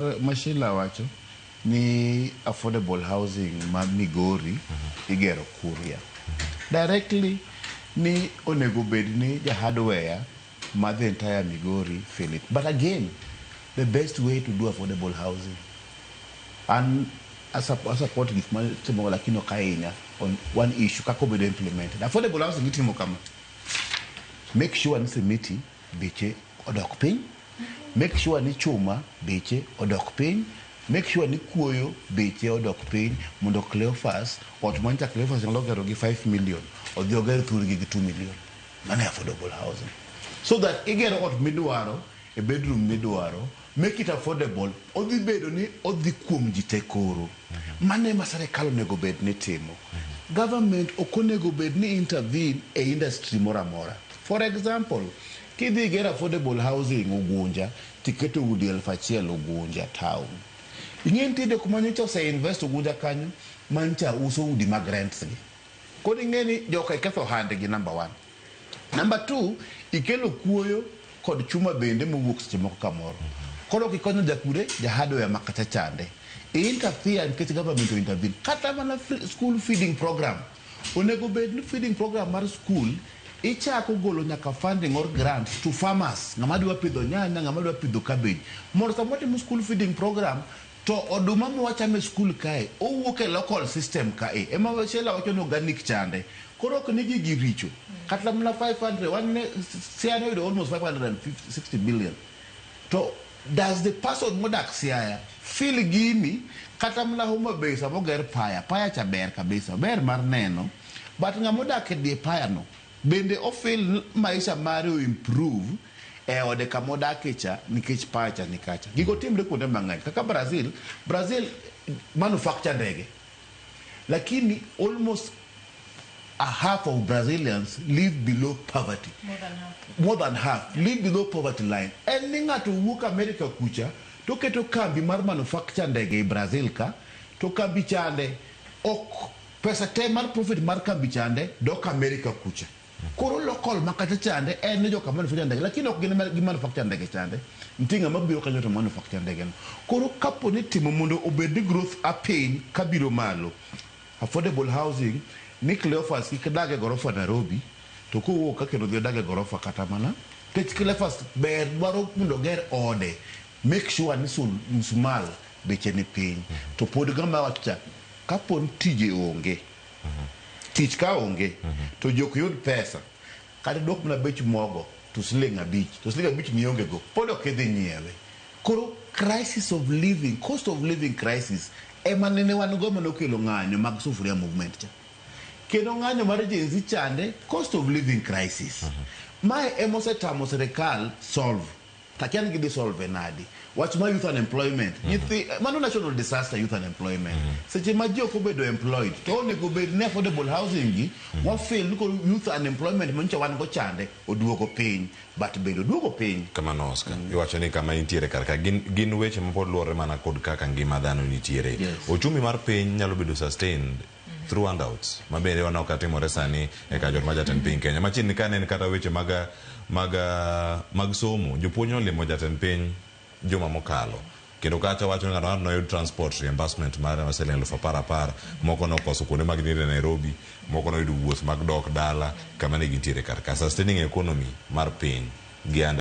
Ma Sheila wacho ni affordable housing ma Migori igero Kuria. Directly ni onego bed ni ja hardware ma the entire Migori feel it. But again, the best way to do affordable housing an a support gik ma timo lakini ok ahinya on one issue kaka obedo implemented. Affordable housing itimo kama. Make sure ni simiti beche odok piny. Make sure ni chuma beche odok piny. Make sure ni kuoyo beche odok piny mondo Cleophas ot mancha Cleophas nyalo gero gi 5 million odhi oger thurgi gi 2 million. Mano e affordable housing. So that igero ot midwaro e bedroom midwaro make it affordable odhi bedo ni odhi kuom ji te koro. Mano ema sirikal onego bed ni timo. Government ok onego bed ni intervene e industry moro amora. For example, kidhi iger affordable housing Ugunja tiketo udi 1000 Ugunja town. Ing'e nitie jok manyocha ose invest Ugunja kanyo mancha uso udi mag rents gi. Koro ing'e ni joka iketho ohandgi number one. Number two, ikelo kuoyo kod chuma bende mowuok seche moko kamoro. Koro ok ikonyo jakure, ja hardware ma kacha chande. I interfere nikech government o intervene. Kata mana school feeding program. Onego bed ni feeding program mar school ichako golo nyaka funding or grant to farmers. Ng'ama dwa pidho nyanya, ng'ama dwa pidho cabbage. Mondo sama watimo school feeding program to oduma mwachamo e school kae owuok e local system kae. Ema Sheila wacho ni organic chande. Koro ok ni gigi richo. Kata mana 500, wan ne Siaya noyudo almost 560 billion. To does the person modak Siaya feel gini kata mana Homa Bay sama oger paya, paya cha ber kabisa, ber mar neno. But ng'ama odak e die paya no bende o feel maisha mare o improve e ode kama odake cha nikech paya cha ni kacha. Gigo timre kuonde mang'eny kaka Brazil, Brazil manufacture ndege. Lakini almost a half of Brazilians live below poverty. More than half. More than half live below poverty line. En ni ng'ato wuok America kucha to keto kambi mar manufacture ndege e Brazil ka to kambi chande ok pesa te mar profit mar kambi chande dok America kucha. Koro local ma kacha chande en ni joka manufacture ndege lakini ok gin gi manufacture ndege chande. Nitie ng'ama biro kanyo to manufacture ndege no. Koro kapo ni timo mondo obed ni growth a piny kabiro malo affordable housing ni Cleophas kik dag e gorofa Nairobi to kowuok ka kendo dhi odag e gorofa kata mana nikech Cleophas ber dwaro mondo oger ode make sure ni sul msumal beche ni piny to pod ng'ama wacho cha kapo ni tije onge tich ka onge to ji ok yud pesa kata duok mana bech mogo to siling 5 to siling 5 mionge go pod ok idhi nyiewe koro crisis of living cost of living crisis ema nene wan go manokelo ng'anyo mag sufuria movement cha kendo ng'anyo mar Gen Z chande cost of living crisis mae ema osetamo sirikal solve takia ni gidhi solve nadi wach mar youth unemployment nyithi mano national disaster youth unemployment seche ma ji ok obedo employed to onego bed ni affordable housing gi wa feel ni koro youth unemployment manyocha wan go chande oduogo piny but bende oduogo piny Kamano Oscar, iwacho ni kama intiere kar ka gin weche ma pod luwore mana kod kaka ngima dhano nitiere. Yes. Ochumi mar piny nyalo bedo sustained through handouts ma bende waneno ka timore sani e kar jot mar jatend piny Kenya. Machiegni ka ne en kata weche mag somo, jopuonj nolimo jatend piny juma mokalo. Kendo kacha wacho ni ng'ato ng'ato noyud transport reimbursement mare ma siling 10,000 10,000, moko nokoso kuonde mag nindo e Nairobi, moko noyudo wuoth mag dok dala kama ne gintiere kar ka. Sustaining economy mar piny gi